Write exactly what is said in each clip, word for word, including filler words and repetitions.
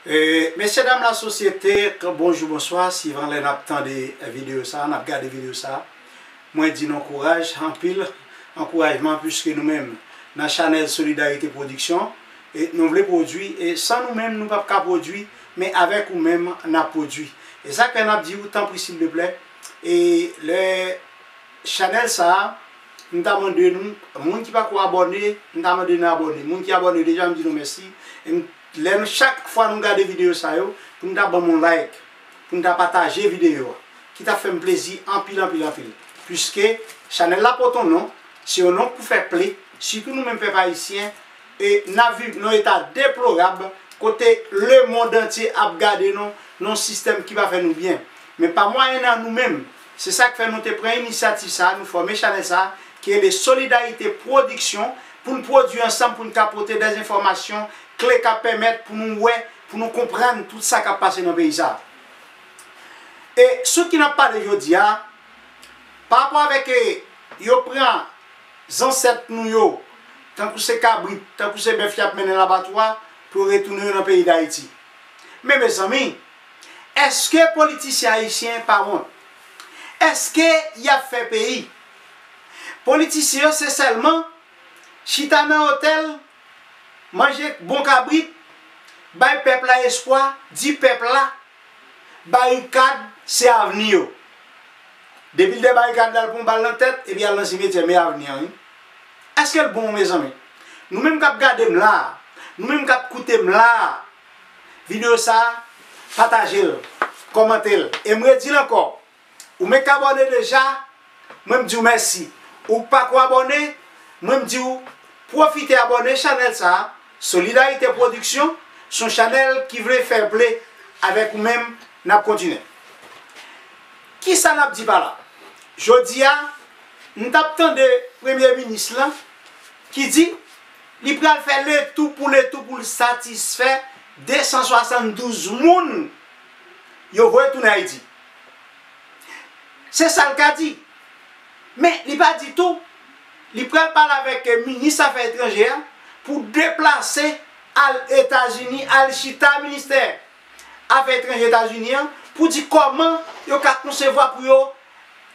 E, mesye dam lasosyete, bonjou, bonswa, sivan lè n ap tande videyo sa, n ap gade videyo sa, mwen di nou kouraj, anpil ankourajman, piske nou menm, nan chanèl Solidarité Production, e, nou vle pwodui, e san nou menm, nou p ap ka pwodui, men avèk ou menm, n ap pwodui. E sa k fè n ap di ou, tanpri, silvouplè, e lè chanèl sa a, m ta mande nou, moun ki pako abòne, m ta mande nou abòne. Moun ki abòne deja, m di nou mèsi. E m, lè nou, chak fwa nou gade videyo sa yo, pou nou ta ban m yon like, pou nou ta pataje videyo a. Ki ta fè m plezi anpil, anpil, anpil. Piske chanèl la pote yon non, se yon non k pou fè ple, sitou nou menm pèp ayisyen, e n ap viv nan eta deplorab, kote lemonn antye ap gade nou nan yon sistèm ki pa fè nou byen. Men pa mwayen nan nou menm, se sa k fè nou te pran inisyativ sa a, nou fòme chanèl sa a, ki rele Solidarité Production, pou n pwodui ansanm, pou n ka pote dèzenfòmasyon kle k ap pèmèt pou nou wè, pou nou konprann tout sa k ap pase nan peyi sa a. E sou ki n ap pale jodi a, pa rapò avèk, e, yo pran zansèt nou yo, tankou se kabrit, tankou se bèf y ap mennen labatwa pou yo retounen yo nan peyi Dayiti. Men mezanmi, èske politisyen ayisyen pa wont? Èske y ap fè peyi? Politisyen yo se sèlman chita nan otèl, manje bon kabrit, bay pèp la espwa, di pèp la, barikad se avni yo. Depi l dèyè barikad la, l pran bal nan tèt, epi al nan simetyè, men avni an, wi. Èske l bon, mezanmi? Nou menm k ap gade m la a, nou menm k ap koute m la a, videyo sa a, pataje l, kòmante l. E m redi l ankò, ou menm k abòne deja, mwen m di w mèsi. Ou k pako abòne, mwen m di w pwofite abòne chanèl sa a, Solidarité Production, se yon chanèl ki vle fè ple avèk ou menm, n ap kontinye. Kisa n ap di pa la? Jodi a, n t ap tande premye minis lan ki di li pral fè letou pou letou pou l satisfè de san swasanndouz moun yo voye tounen Ayiti. Se sa l ka di. Men li pa di tou, li pral pale avèk minis afè etranjè a pou deplase al Etazini, al chita ministè afè etranjè Etazini an, pou di kòman yo ka konsevwa pou yo,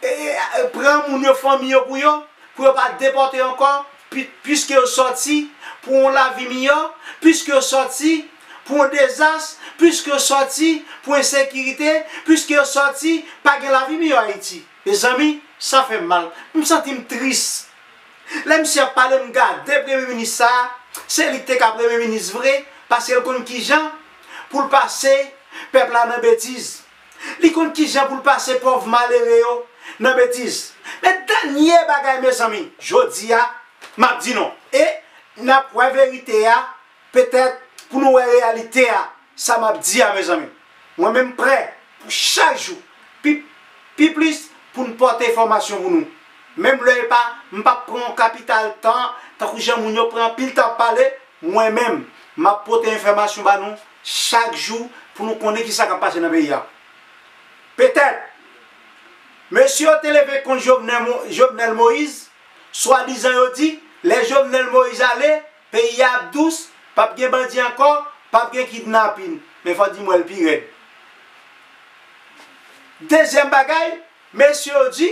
e, e, e, pran moun yo, fanmi yo pou yo, pou yo pa depòte ankò, pi-, piske yo sòti pou yon lavi miyò, piske yo sòti pou yon dezas, piske yo sòti pou ensekirite, piske yo sòti pa gen lavi miyò Ayiti. Mezanmi, sa fè m mal. M santi m tris. Lè misye ap pale, m gade premye minis sa a, se li k te ka premye minis vre, paske l konn kijan pou l pase pèp la nan betiz. Li konn kijan pou l pase pòv malere yo nan betiz. Men dènye bagay, mezanmi, jodi a, m ap di nou. E n ap wè verite a, petèt, pou nou wè reyalite a, sa m ap di a, mezanmi. Mwen menm, m prè pou chak jou, pi, pi plis, pou n pòte enfòmasyon pou nou. Menm lè e pa, m p ap pran yon kapital tan, tankou jan moun yo pran anpil tan ap pale, mwen menm, m ap pote enfòmasyon ba nou chak jou pou nou konnen kisa k ap pase nan peyi a. Petèt, mesye yo te leve kont Jovenel Mo-, Jovenel Moïse, swadizan yo di, lè Jovenel Moïse ale, peyi a ap dous, p ap gen bandi ankò, p ap gen kidnapin. Men fò di m wè l pi rèd. Dezyèm bagay, mesye yo di,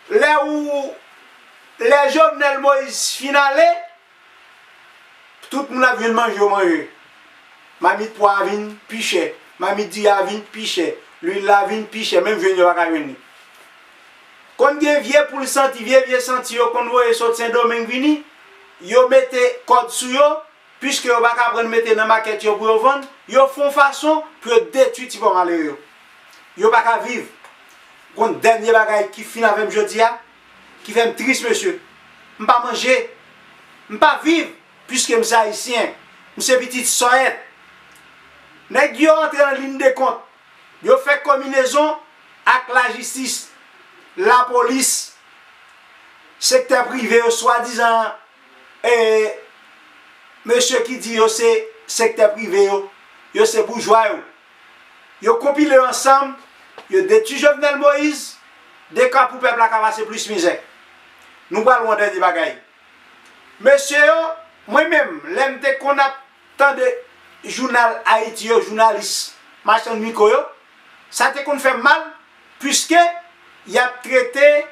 lè ou, lè Jovenel Moïse fin ale, tout moun ap jwenn manje yo manje. Mamit pwa a vin pi chè, mamit diri a vin pi chè, lwil la vin pi chè, menm jwenn yo pa ka jwenn li. Konn gen vye poul santi, vye vye santi yo konn voye sot Sendomeng vini, yo mete kòd sou yo, piske yo pa ka pran mete nan makèt yo pou yo vann, yo fè yon fason pou yo detwi ti pòv malere yo. Yo pa ka viv. Gon dènye bagay ki fin avè m jodi a, ki fè m tris, mesye. M pa manje, m pa viv, piske m se ayisyen, m se pitit sòyèt. Nèg yo antre nan liy de kont, yo fè konbinezon ak lajistis, lapolis, sektè prive yo, swadizan, e, mesye ki di yo se sektè prive yo, yo se boujwa yo. Yo konpile yo ansanm, yo detwi Jovenel Moïse, de ka pou pèp la ka pase plis mizè. Nou pral wè yon dènye bagay. Mesye yo, mwen menm, lè m te konn ap tande jounal Ayiti yo, jounalis machann mikwo yo, sa te konn fè m mal, piske y ap trete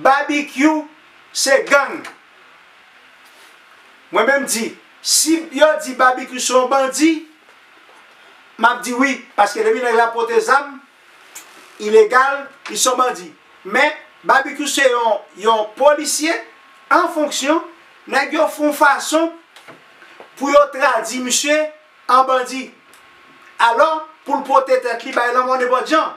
Babikyou se gang. Mwen menm di, si yo di Babikyou se yon bandi, m ap di wi, paske depi nèg la pote zam, ilegal, li se yon bandi. Men, Babikyou se yon, yon polisye an fonksyon, nèg yo fè yon fason pou yo tradui misye an bandi. Alò, pou l pote tèt li bay lanmò nenpòt jan.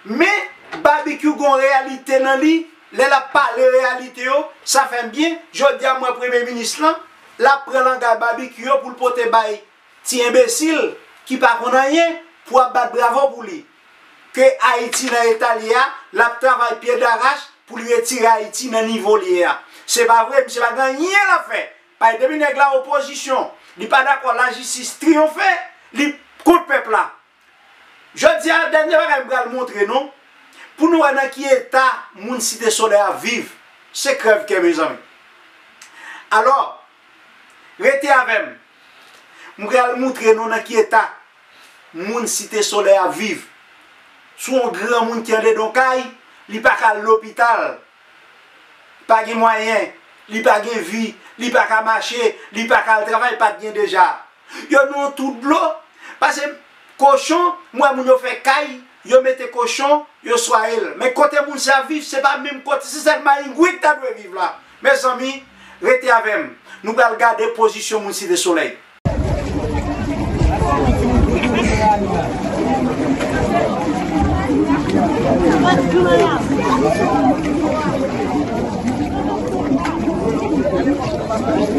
Men, Babikyou gon reyalite nan li, lè l ap pale reyalite yo, sa fè m byen. Jodi a, m wè premye minis lan, l ap pran langay Babikyou yo pou l pote bay ti enbesil ki pa konn anyen pou ap bat bravo pou li. Ke Ayiti nan eta l ye a, l ap travay pye darach pou li retire Ayiti nan nivo l ye a. Se pa vre, misye pa gen anyen l ap fè. Paske depi nèg la opozisyon, li pa dakò, lajistis triyonfe, li kont pèp la. Jodi a, dènye bagay m pral montre nou, pou nou wè nan ki eta moun Site Solèy ap viv. Se krèv kè, mezanmi. Alò, rete avè m. M pral montre nou nan ki eta moun Site Solèy ap viv. Se yon granmoun ki andedan yon kay, li pa ka al lopital. Pa gen mwayen, li pa gen vi, li pa ka mache, li pa ka al travay, pa t gen deja. Yo nan yon twou dlo, pase kochon, m wè moun yo fè kay, yo mete kochon, yo swaye l. Men kote moun sa ap viv, se pa menm kote, se sèl mayingwit ta dwe viv la. Mezanmi, rete avè m. Nou pral gade pozisyon moun Site Solèy.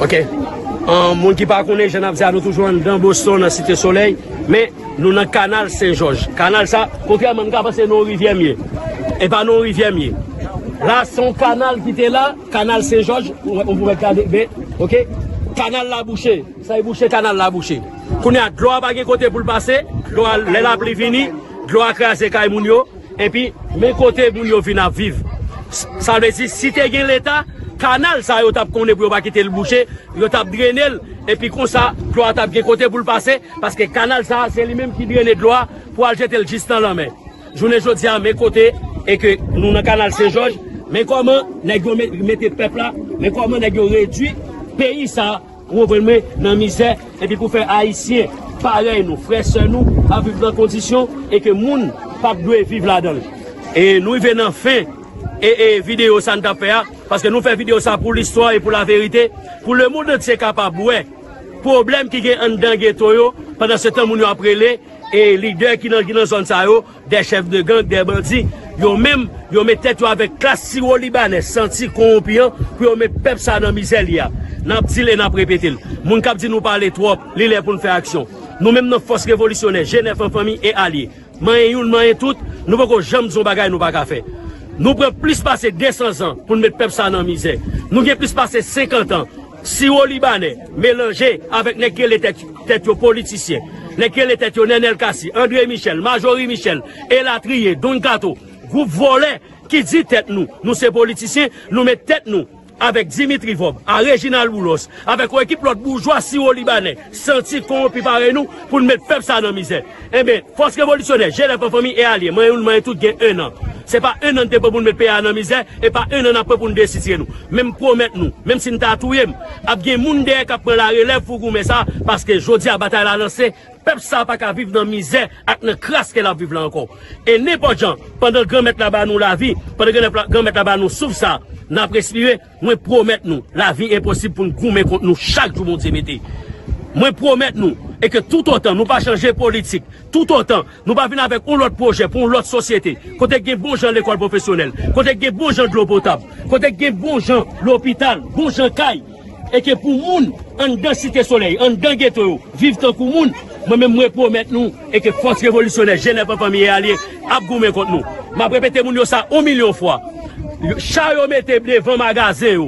Ok. An, moun ki pa konnen, jan n ap di a, nou toujou anndan Boston, nan Site Solèy, men nou nan kanal Sen Jòj. Kanal sa, kontrèman, m ka panse nan yon rivyè m ye. E pa nan yon rivyè m ye. La, se yon kanal ki te la, kanal Sen Jòj, ou, ou pou mèt gade, men, ok? Kanal la bouche. Sa e bouche, kanal la bouche. Kounye a, dlo a pa gen kote pou l pase, dlo a, lè lapli vini, dlo a kraze kay moun yo, epi men kote moun yo vin ap viv. S-, sa vle di, si te gen Leta, kanal sa yo t ap konnen pou yo pa kite l bouche, yo t ap drene l, epi konsa, dlo a t ap gen kote pou l pase, paske kanal sa, se li menm ki drene dlo a pou al jete l jis nan lanmè. Jounen jodi a, men kote, e ke nou nan kanal Sen Jòj, men kòman nèg yo me-, mete pèp la, men kòman nèg yo redui peyi sa, ou konprann mwen, nan mizè, epi pou fè Ayisyen parèy nou, frè sè nou, ap viv nan kondisyon e ke moun p ap dwe viv ladan l. E nou rive nan fen e, e videyo sa n t ap fè a, paske nou fè videyo sa pou listwa e pou laverite, pou lemonn antye kapab wè pwoblèm ki gen anndan geto yo, pandan se tan moun yo ap rele, e lidè ki nan, ki nan zòn sa yo, des chefs de gang, des bandits, yo menm, yo met tèt yo avèk klas siwo libanè santi kowonpi an pou yo met pèp sa nan mizè li a. N ap di l e n ap repete l. Moun k ap di nou pale twòp, li lè pou n fè aksyon. Nou menm nan Fòs Revolisyonè, G nèf an fanmi e alye, manyen youn, manyen tout, nou poko janm di yon bagay nou pa ka fè. Nou pran plis pase de san zan pou n met pèp sa nan mizè. Nou gen plis pase senkant an siwo libanè melanje avèk nèg ki rele tèt, tèt yo politisyen, nèg ki rele tèt yo Nènèl Cassy, André Michel, Majorie Michel, elatriye, Don Kato, gwoup vòlè ki di tèt nou, nou se politisyen, nou met tèt nou avèk Dimitri Vorbe, a Reginald Boulos, avèk yon ekip lòt boujwa siwo libanè, santi kowonpi parèy nou, pou n met pèp sa nan mizè. Enben, Fòs Revolisyonè, G nèf an fanmi e alye, manyen youn, manyen tout, gen en an. Se pa en an n te pran pou n met peyi a nan mizè, e pa en an n ap pran pou n desitire nou. Men m pwomèt nou, menm si n ta touye m, ap gen moun dèyè k ap pran larelèv pou goumen sa, paske jodi a batay la lanse, pèp sa pa ka viv nan mizè ak nan kras ke l ap viv la ankò. E nenpòt jan, pandan Granmèt la ba nou lavi, pandan Granmèt la, Granmèt la ba nou souf sa n ap respire, mwen pwomèt nou, lavi enposib pou n goumen kont nou chak jou Bondye mete. Mwen pwomèt nou, e ke toutotan nou pa chanje politik, toutotan nou pa vin avèk yon lòt pwojè pou yon lòt sosyete, kote gen bon jan lekòl pwofesyonèl, kote gen bon jan dlo potab, kote gen bon jan lopital, bon jan kay, e ke pou moun anndan Site Solèy, anndan geto yo, viv tankou moun, mwen menm mwen pwomèt nou, e ke Fòs Revolisyonè, G nèf an fanmi e alye, ap goumen kont nou. M ap repete moun yo sa yon milyon fwa. Cha yo mete devan magazen yo,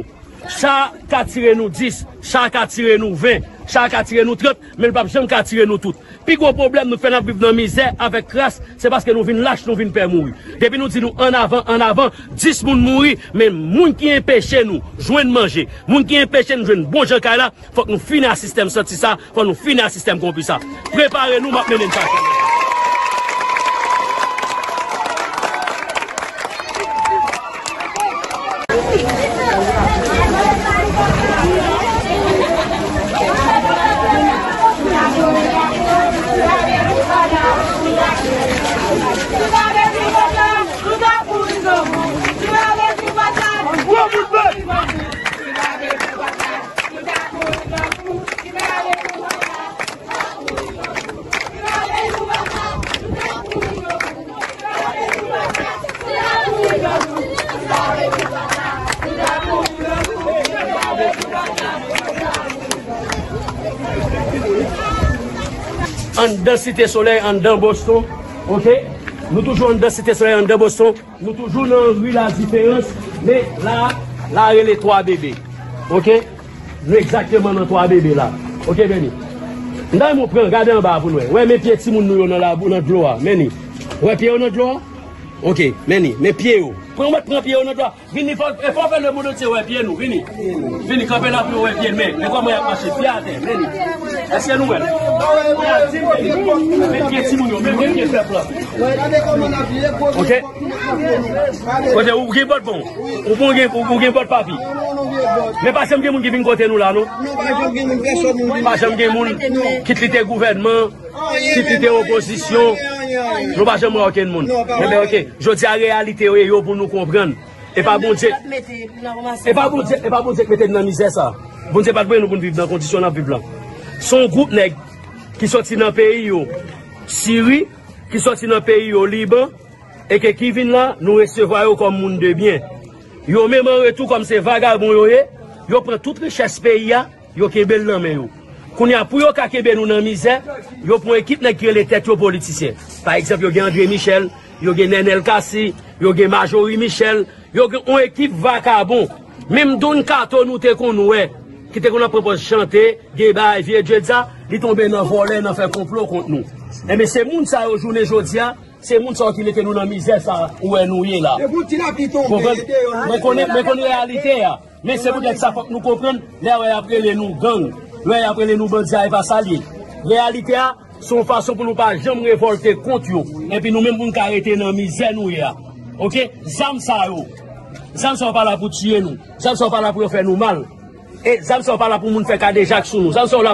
cha ka tire nou dis, cha ka tire nou ven. Sa a ka tire nou trant, men l p ap janm ka tire nou tout. Pi gwo pwoblèm nou fè n ap viv nan mizè avèk kras, se paske nou vin lach, nou vin pè mouri. Depi nou di nou ann avan, ann avan, dis moun mouri, men moun ki enpeche nou jwenn manje, moun ki enpeche nou jwenn bon jan kay la, fòk nou fini ak sistèm santi sa, fòk nou fini ak sistèm konpli sa. Prepare nou, m ap mennen n pase. Anndan Site Solèy, anndan Boston, oke? Nou toujou anndan Site Solèy, anndan Boston. Nou toujou nan ri Ladiferans, men la, la rele Twa Bebe. Oke? Nou egzakteman nan Twa Bebe la. Oke, men ni. M ta renmen w pran, gade anba a pou n wè. Wè, men pye timoun nou yo nan labou, nan dlo a. Men ni. Wè pye yo nan dlo a? Oke, men ni. Men pye yo. Pran, mèt pran pye yo nan dlo a. Vini, fò, e fò fè lemonn antye wè pye nou. Vini. Vini, kanpe la pou yo wè pye n. Men, men kòman y ap mache, pye atè. Men ni. Èske nou wè l? Men pye timoun yo, men, men pye pèp la. Oke? Kote ou gen bòt bon. Ou bon gen, ou, ou gen bòt papi. Men pa janm gen moun ki vin kote nou la, non. Pa janm gen moun, kit li te gouvènman, kit li te opozisyon. Nou pa janm wè okenn moun. Men, men, oke. Jodi a, reyalite yo ye yo pou nou konprann. E pa Bondye. E pa Bondye, e pa Bondye k mete n nan mizè sa. Bondye pa t voye nou pou n viv nan kondisyon n ap viv lan. Se yon gwoup nèg ki soti nan peyi yo, Siri, ki soti nan peyi yo, Liban, e ke ki vin la, nou resevwa yo kòm moun de byen. Yo menm an retou, kòm se vagabon yo ye, yo pran tout richès peyi a, yo kenbe l nan men yo. Kounye a, pou yo ka kenbe nou nan mizè, yo pran ekip nèg ki rele tèt yo politisyen. Pa egzanp, yo gen André Michel, yo gen Nenel Cassy, yo gen Marjorie Michel, yo gen yon ekip vakabon. Menm Don Kato nou te konn wè, ki te konn ap pran pòz chante, gen bagay vye djedja, li tonbe nan vòlè, nan fè konplo kont nou. Enben, se moun sa yo, jounen jodi a, se moun sa yo ki mete nou nan mizè sa ou wè nou ye la. Depi yon ti lapli tonbe, konprann? Mwen konnen, mwen konnen reyalite a. Men se poutèt sa fòk nou konprann, lè y ap rele nou gang, lè y ap rele nou bandi a, e pa sa l ye. Reyalite a, se yon fason pou nou pa janm revòlte kont yo. Epi nou menm pou n ka rete nan mizè nou ye a. Oke? Zam sa yo. Zam sa yo pa la pou tiye nou. Zam sa yo pa la pou yo fè nou mal. E zam sa yo pa la pou moun fè kadejak sou nou. Zam sa yo la